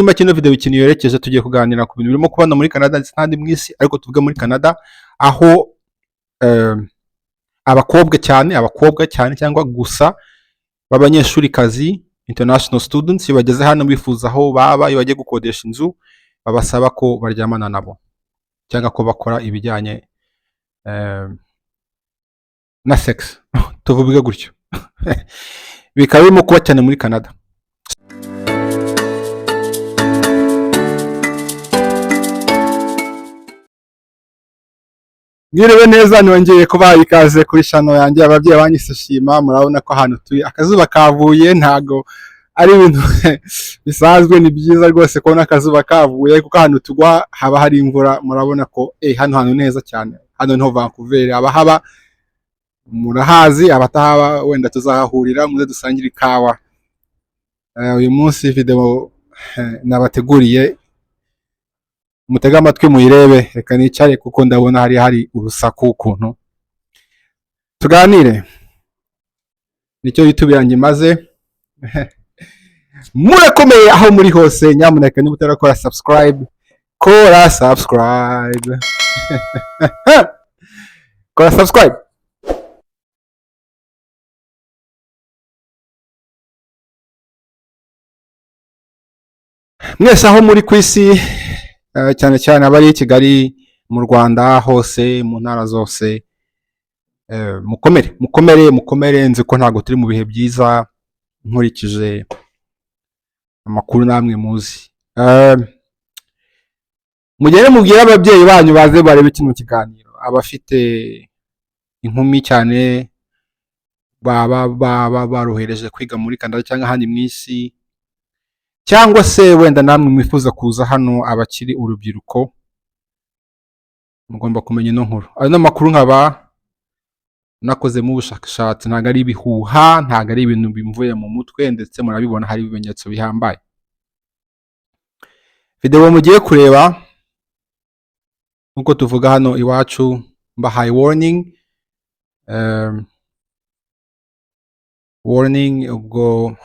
Muri kino video ikintu yerekeje, tugiye kuganira ku bintu birimo kubana muri Canada ndetse n'ahandi mu isi, ariko tuvuge muri Canada aho abakobwa cyane cyangwa gusa b'abanyeshurikazi, international students, iyo bageze hano bifuza aho baba, iyo bagiye gukodesha inzu babasaba ko baryamana nabo cyangwa ko bakora ibijyanye na sex, tuvuge gutyo. Bikaba birimo kuba cyane muri Canada. Mwiriwe neza, nongeye kubaha ikaze kuri channel yanjye. Ababyeyi banyise Shima. Murabona ko ahantu turi akazuba kavuye, ntago ari ibintu bisanzwe. Ni byiza rwose kubona akazuba kavuye, kuko ahantu tugwa haba hari imvura. Murabona ko hano hantu neza cyane, hano niho Vancouver, abahaba murahazi, abatahaba wenda tuzahahurira, muze dusangire ikawa. Uyu munsi video nabateguriye, mutege amatwi muyirebe. Reka nicare kuko ndabona hari urusaku ukuntu. Tuganire, nicyo YouTube yanjye imaze. Murakomeye aho muri hose? Nyamuneka niba utarakora subscribe, kora subscribe, kora subscribe. Mwese aho muri ku isi, cyane cyane abari i Kigali, mu Rwanda hose, mu ntara zose, mukomere, mukomere, mukomere. Nzi ko ntabwo turi mu bihe byiza nkurikije amakuru namwe muzi. Mugende mubwire ababyeyi banyu baze barebe kino kiganiro. Abafite inkumi cyane baba barohereje kwiga muri Canada cyangwa ahandi mu isi, cyangwa se wenda namwe mwifuza kuza hano, abakiri urubyiruko, mugomba kumenya ino nkuru. Ayo ni amakuru nkaba nakozemo ubushakashatsi, ntabwo ari ibihuha, ntabwo ari ibintu bimvuye mu mutwe, ndetse murabibona hari ibimenyetso bihambaye. Video mugiye kureba, nk'uko tuvuga hano iwacu, mbahaye warning. Warning, ubwo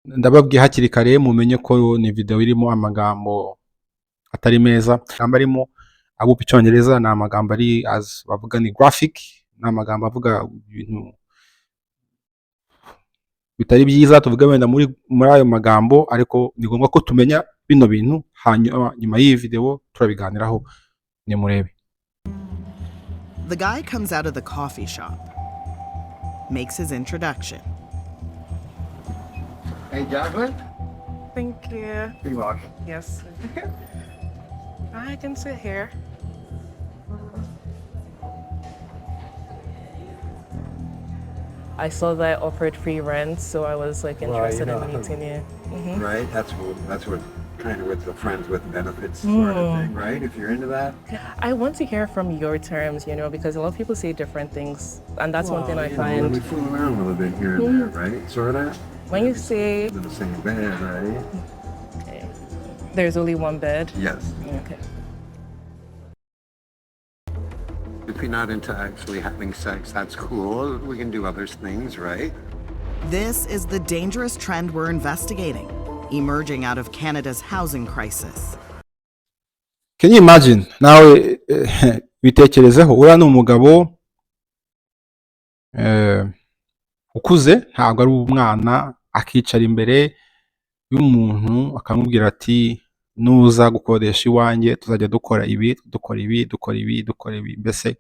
ndababwiye hakiri kare, mumenye ko ni video irimo amagambo atari meza. Amagambo arimo, abumva icyongereza, ni amagambo ari as bavuga ni graphic, ni amagambo avuga ibintu bitari byiza, tuvuge wenda muri ayo magambo, ariko ni ngombwa ko tumenya bino bintu. Hanyuma nyuma y'iyi video turabiganiraho, nimurebe. The guy comes out of the coffee shop, makes his introduction. Hey, Jasmine. Thank you. You're welcome. Yes. I can sit here. I saw that offered free rent, so I was like Well, you interested know, in meeting you. Right? That's what kind of with the friends with benefits sort of thing, right? If you're into that. I want to hear from your terms, because a lot of people say different things, and that's one thing Well, I we find. fool around a little bit here and there, right? Sort of. When you say In the same bed, right? Okay, there's only one bed. Yes. Okay. If you're not into actually having sex, that's cool. We can do other things, right? This is the dangerous trend we're investigating, emerging out of Canada's housing crisis. Can you imagine? Nawe bitekerezeho, uriya ni umugabo ukuze, ntabwo ari umwana, akicara imbere y'umuntu akamubwira ati: "Nuza gukodesha iwanjye tuzajya dukora ibi, dukora ibi, dukora ibi, dukora ibi." Mbese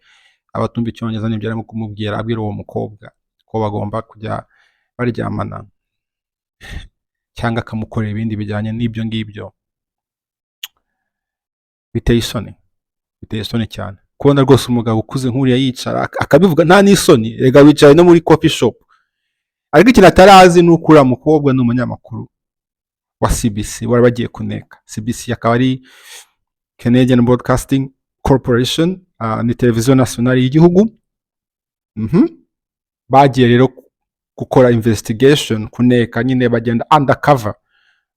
abatumva icyongereza, nibyo arimo kumubwira, abwira uwo mukobwa ko bagomba kujya baryamana cyangwa akamukorera ibindi bijyanye n'ibyo ngibyo. Biteye isoni, biteye isoni cyane kubona rwose umugabo ukuze nk'uriya yicara akabivuga nta n'isoni. Rega wicaye no muri coffee shop. Ariko ikintu atarazi ni uko uriya mukobwa ni umunyamakuru wa CBC wari bagiye kuneka. CBC akaba ari Canadian Broadcasting Corporation, ni televiziyo nationale y'igihugu. Bagiye rero gukora investigation, kuneka nyine, bagenda undercover,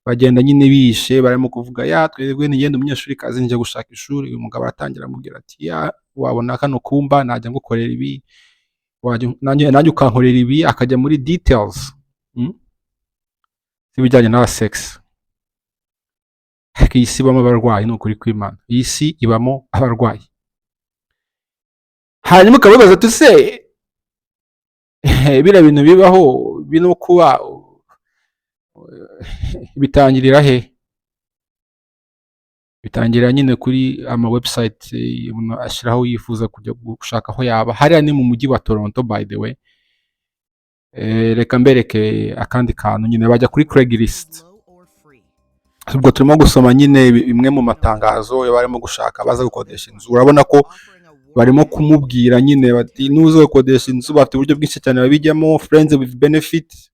bagenda nyine bishe, barimo kuvuga ya twebwe nigenda umunyeshuri kazi njya gushaka ishuri. Uyu mugabo aratangira amubwira ati: "Ya, wabona kano kumba najya ngukorera ibi, nanjye ukankorera ibi," akajya muri details. N'ibijyanye na sex. Ariko iyi si ibamo abarwayi, ni ukuri kw'Imana, iyi si ibamo abarwayi. Hanyuma ukabibaza uti: "Se biriya bintu bibaho bino kuba bitangirira he?" Bitangira nyine kuri ama website umuntu ashyiraho yifuza kujya gushaka aho yaba. Hariya ni mu mujyi wa Toronto, by the way. Reka mbereke akandi kantu nyine bajya kuri Craigslist. Low or free. Ubwo turimo gusoma nyine bimwe mu matangazo barimo gushaka baza gukodesha inzu. Urabona ko barimo kumubwira nyine bati: "Nuza gukodesha inzu, bafite uburyo bwinshi cyane babijyamo, friends with benefit."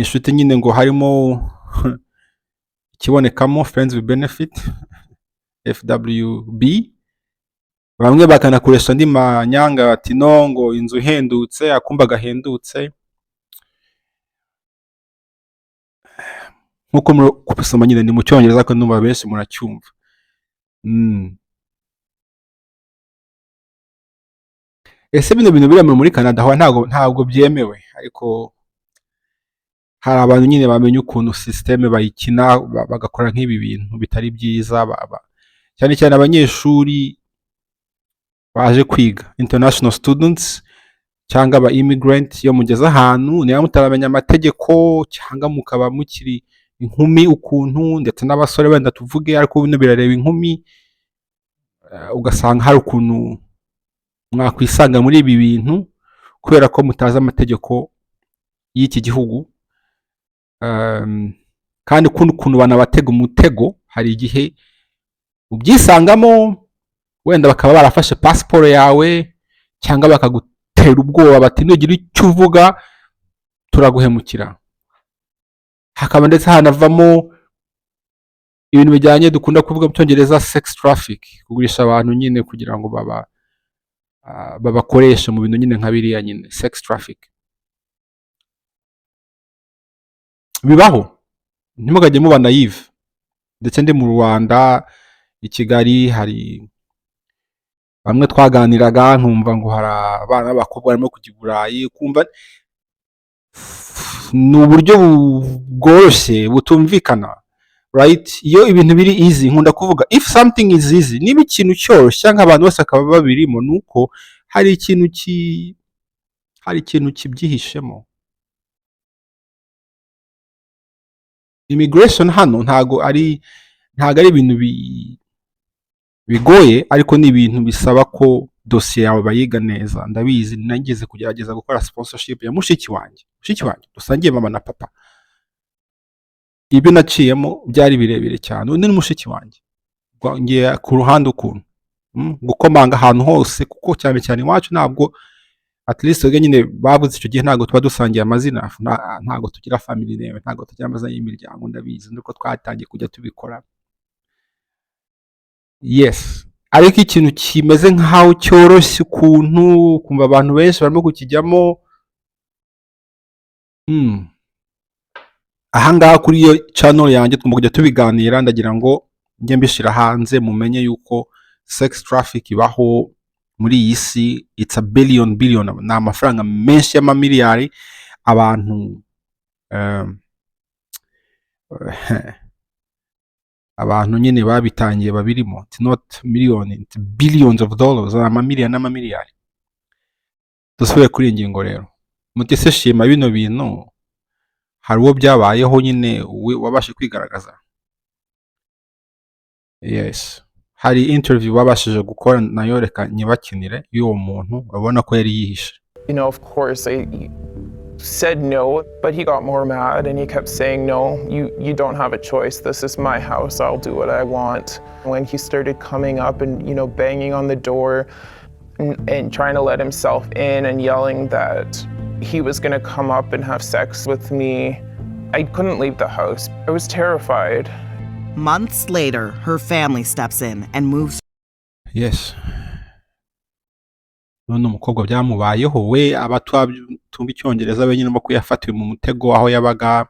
Inshuti nyine ngo harimo ikibonekamo friends with benefit, FWB. Bamwe bakanakoresha andi manyanga bati: "No, ngo inzu ihendutse, akumba gahendutse." Nkuko muri kubisoma nyine ni mu Cyongereza, ariko ndumva benshi muracyumva. Ese bino bintu biremewe muri Canada? Aho ntabwo byemewe, ariko hari abantu nyine bamenya ukuntu système bayikina, bagakora nk'ibi bintu bitari byiza, cyane cyane abanyeshuri baje kwiga, international students cyangwa aba immigrant. Iyo mugeze ahantu, niba mutaramenya amategeko cyangwa mukaba mukiri inkumi ukuntu, ndetse n'abasore wenda tuvuge, ariko bino birareba inkumi, ugasanga hari ukuntu mwakwisanga muri ibi bintu kubera ko mutazi amategeko y'iki gihugu. Kandi ukundi ukuntu banabatega umutego, hari igihe ubyisangamo wenda bakaba barafashe pasiporo yawe cyangwa bakagutera ubwoba bati: "Nugira icyo uvuga turaguhemukira." Hakaba ndetse hanavamo ibintu bijyanye dukunda kuvuga mu Cyongereza sex traffic, kugurisha abantu nyine kugira ngo babakoreshe mu bintu nyine nka biriya nyine, sex traffic bibaho. Ntimukajye muba naive. Ndetse ndi mu Rwanda, i Kigali, hari bamwe twaganiraga nkumva ngo hari abana b'abakobwa barimo kujya i Burayi, kumva ni uburyo bworoshye butumvikana, right? Iyo ibintu biri easy, nkunda kuvuga, if something is easy, niba ikintu cyoroshye cyangwa abantu bose bakaba babirimo, ni uko hari ikintu kibyihishemo. Immigration hano ntago ari ibintu bigoye, ariko ni ibintu bisaba ko dosiye yawe bayiga neza. Ndabizi, nageze kugerageza gukora sponsorship ya mushiki wanjye, mushiki wanjye dusangiye mama na papa. Ibyo naciyemo byari birebire cyane. Undi ni mushiki wanjye. Ngiye ku ruhande ukuntu gukomanga ahantu hose, kuko cyane cyane iwacu ntabwo, at least twebwe nyine babuze icyo gihe, ntabwo tuba dusangiye amazina, ntabwo tugira family name, ntabwo tugira amazina y'imiryango. Ndabizi nuko twatangiye kujya tubikora, yes. Ariko ikintu kimeze nk'aho cyoroshye ukuntu, ukumva abantu benshi barimo kukijyamo. Ahangaha kuri iyo channel yanjye tugomba kujya tubiganira. Ndagira ngo njye mbishyira hanze mumenye yuko sex traffic ibaho muri iyi si. It's a billion billion, ni amafaranga menshi y'amamiliyari abantu nyine babitangiye babirimo. It's not million, it's billions of dollars, amamiliyari n'amamiliyari. Dusubire kuri iyi ngingo rero. Muti: "Se Shima, bino bintu hari uwo byabayeho nyine we wabashe kwigaragaza?" Yes, hari interview babashije gukora nayo, reka nyibakinire, y'uwo muntu urabona ko yari yihishe. Of course, I said no, but he got more mad and he kept saying, "No, you don't have a choice. This is my house. I'll do what I want." When he started coming up and banging on the door and trying to let himself in and yelling that he was going to come up and have sex with me, I couldn't leave the house. I was terrified. Months later, her family steps in and moves Yes, none umukobwa byamubayeho we, abatumva Icyongereza we nyine ko yafatiwe mu mutego aho yabaga,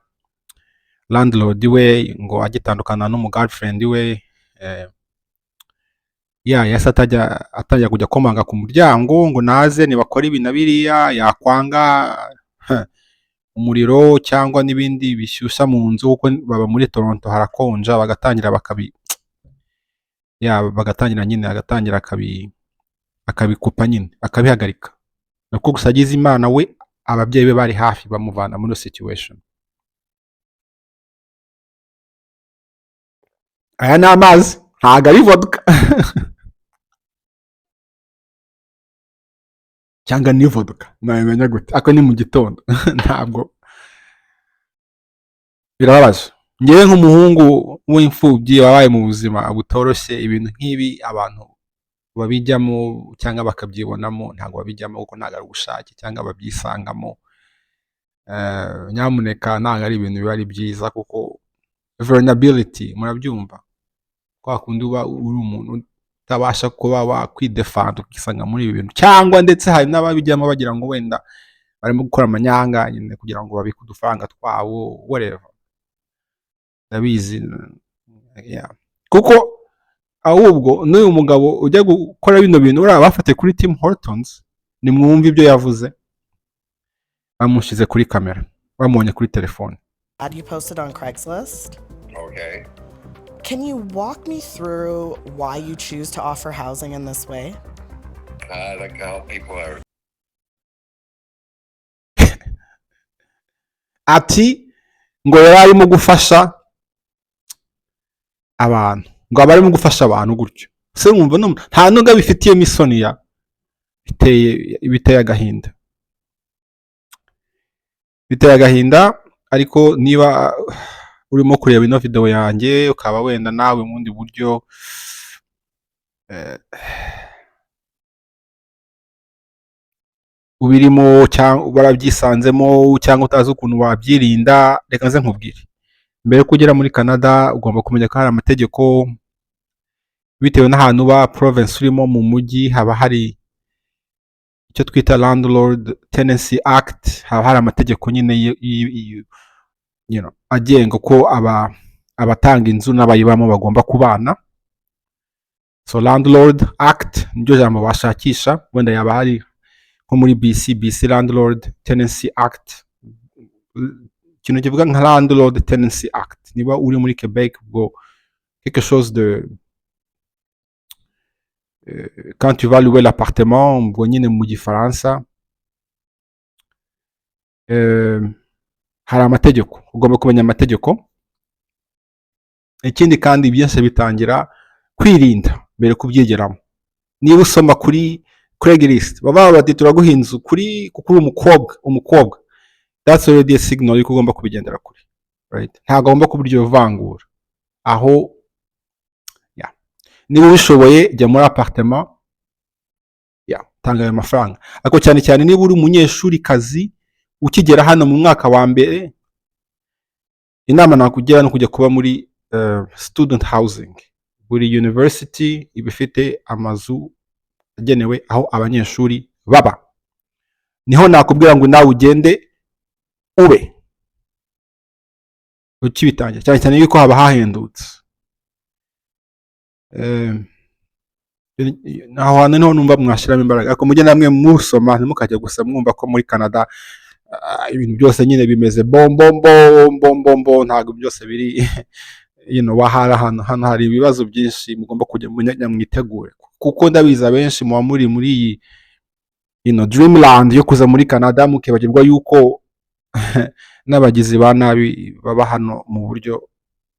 landlord we ngo agitandukana n'umu girlfriend we, ya yase atajya atangira kujya akomanga ku muryango ngo naze nibakora ibi na biriya, yakwanga Umuriro cyangwa n'ibindi bishyushya mu nzu, kuko baba muri Toronto harakonja, bagatangira bakabi ya bagatangira nyine, agatangira akabikupa nyine, akabihagarika. Nuko gusa agize Imana, we ababyeyi be bari hafi, bamuvana muri iyo situation. Aya ni amazi, ntabwo ari vodka cyangwa ni vodka, nabimenya gute? Ako ni mu gitondo. Ntabwo birababaje. Ngewe nk'umuhungu w'imfubyi wabaye mu buzima butoroshye, ibintu nk'ibi abantu babijyamo cyangwa bakabyibonamo, ntabwo babijyamo kuko ntabwo ari ubushake cyangwa babyisangamo. Nyamuneka, ntabwo ari ibintu biba ari byiza, kuko vulnerability, murabyumva, kwa kundi uba uri umuntu utabasha kuba wakwidefanda, ukisanga muri ibi bintu. Cyangwa ndetse hari n'ababijyamo bagira ngo wenda barimo gukora amanyanga nyine kugira ngo babike udufaranga twabo, whatever, ndabizi, yeah. Kuko ahubwo n'uyu mugabo ujya gukora bino bintu, uriya bafatiye kuri Tim Hortons, nimwumve ibyo yavuze bamushyize kuri kamera, bamubonye kuri telefone. Ad you posted on Craigslist. Okay. Can you walk me through why you choose to offer housing in this way? I like to help people out. Ati ngo yari arimo gufasha abantu, ngo aba arimo gufasha abantu gutyo se. Wumva nta nubwo abifitiyemo isoni. Ya biteye agahinda, biteye agahinda. Ariko niba urimo kureba ino video yanjye, ukaba wenda nawe mu bundi buryo ubirimo cyangwa warabyisanzemo cyangwa utazi ukuntu wabyirinda, reka nze nkubwire. Mbere yo kugera muri Canada, ugomba kumenya ko hari amategeko bitewe n'ahantu uba, province urimo. Mu mujyi haba hari icyo twita Landlord Tenancy Act, haba hari amategeko nyine agenga uko abatanga inzu n'abayibamo bagomba kubana. So Landlord Act niryo jambo washakisha. Wenda yaba hari nko muri BC, BC Landlord Tenancy Act, ikintu kivuga nka Landlord Tenancy Act. Niba uri muri Quebec, ubwo quelque chose de quand tu vas louer l'appartement, ubwo nyine mu Gifaransa, hari amategeko, ugomba kumenya amategeko. Ikindi kandi, byose bitangira kwirinda mbere kubyigeramo. Niba usoma kuri Craigslist, baba bati: "Turaguha inzu kuri kuko uri umukobwa," that's already a signal yuko ugomba kubigendera kure, right? Ntabwo agomba kuba iryo vangura aho, yeah. Niba ubishoboye, jya muri appartement, yeah, tanga ayo mafaranga. Ariko cyane cyane niba uri umunyeshuri kazi ukigera hano mu mwaka wa mbere, inama nakugira ni ukujya kuba muri student housing. Buri university iba ifite amazu agenewe aho abanyeshuri baba. Niho nakubwira ngo nawe ugende ube ukibitangira, cyane cyane yuko haba hahendutse. Aho hantu niho numva mwashyiramo imbaraga. Ariko mujye namwe musoma, ntimukajya gusa mwumva ko muri Canada ibintu byose nyine bimeze bombombo bombombo. Ntabwo byose biri wahara. Hano hari ibibazo byinshi mugomba kujya mujya mwitegure, kuko ndabizi abenshi muba muri iyi dreamland yo kuza muri Canada, mukibagirwa yuko n'abagizi ba nabi baba hano mu buryo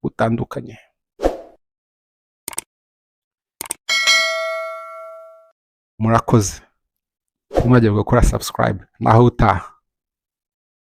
butandukanye. Murakoze, ntimwibagirwe gukora subscribe. Naho utaha.